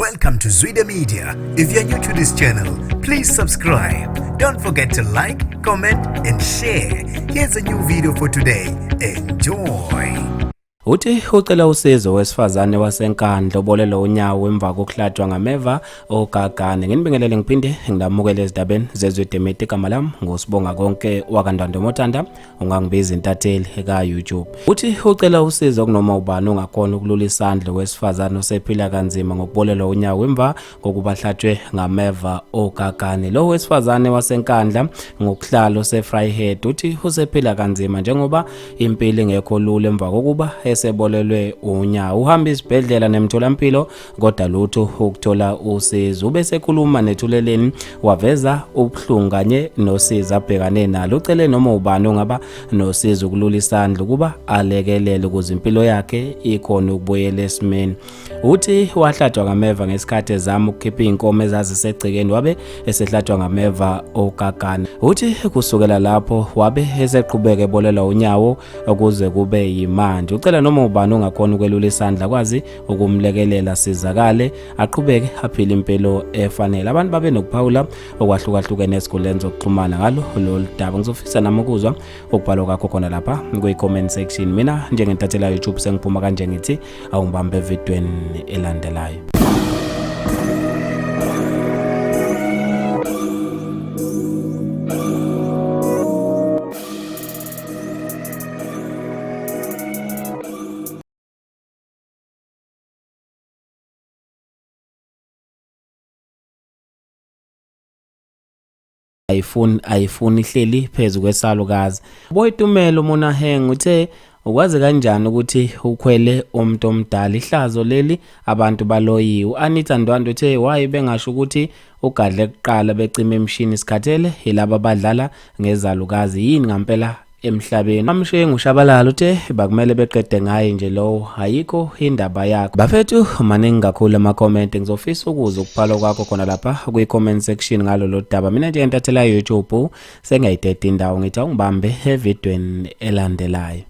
Welcome to Zwida Media. If you're new to this channel, please subscribe. Don't forget to like, comment, and share. Here's a new video for today. Enjoy. Uthi ucela usizo wesifazane waseNkandla obolelwe unyawo emva kokuhlatshwa ngameva ogagane. Nginibingelele ngiphinde ngilamukele ezindabeni zeZwide Media. Igama lami nguSibonga Konke wakaNdwandwe Motanda, ungangibiza intatheli ka-YouTube. Uthi ucela usizo kunoma ubani ongakhona ukulula isandla wesifazane osephila kanzima ngokubolelwa unyawo emva kokuba hlatshwe ngameva ogagane. Lo wesifazane waseNkandla ngokuhlala oseVryheid uthi usephila kanzima njengoba impilo ingekho lula emva kokuba esebolelwe unyawo. Uhamba isibhedlela nemtholampilo kodwa lutho ukuthola usizo. Ubesekhuluma neThuleleni waveza ubuhlungu kanye nosizi abhekane nalo. Ucele noma ubani ongaba nosizo ukulula isandla ukuba alekelele ukuze impilo yakhe ikhona ukubuyela esimeni. Uthi wahlatshwa ngameva ngesikhathi ezama ukukhipha iy'nkomo ezazisegcekeni wabe esehlatshwa ngameva ogagane. Uthi kusukela lapho wabe eseqhubeka ebolelwa unyawo ukuze kube yimanje. Ucela noma ubani ongakhona ukwelula isandla kwazi ukumlekelela sizakale aqhubeke aphile impilo efanele. Abantu babe nokuphawula okwahlukahlukene ezinkundleni zokuxhumana ngalo lolu daba. Ngizofisa nami ukuzwa ukubhalwa kwakho khona lapha kwi-comment section. Mina njengentatheli ya-YouTube sengiphuma kanje ngithi awungibambe evidweni elandelayo. Ayifuni ihleli phezu kwesalukazi. Boitumelo Monaheng uthe ukwazi kanjani ukuthi ukhwele umuntu omdala, ihlazo leli, abantu baloyiwe. Anita Ndwandwe uthe why bengasho ukuthi ugadle kuqala becima emshini, sikhathele yilaba abadlala ngezalukazi, yini ngampela emhlabeni. Amshengu Shabalala uthe bakumele beqede ngaye nje lowo, ayikho indaba yakho. Bafethu, maningi kakhulu ama-comment, ngizofisa ukuzwa ukuphalwa kwakho khona lapha kwi-comment section ngalolu daba. Mina njengentatheli ya-YouTube sengiyayideda indawo, ngithi awungibambe evidweni elandelayo.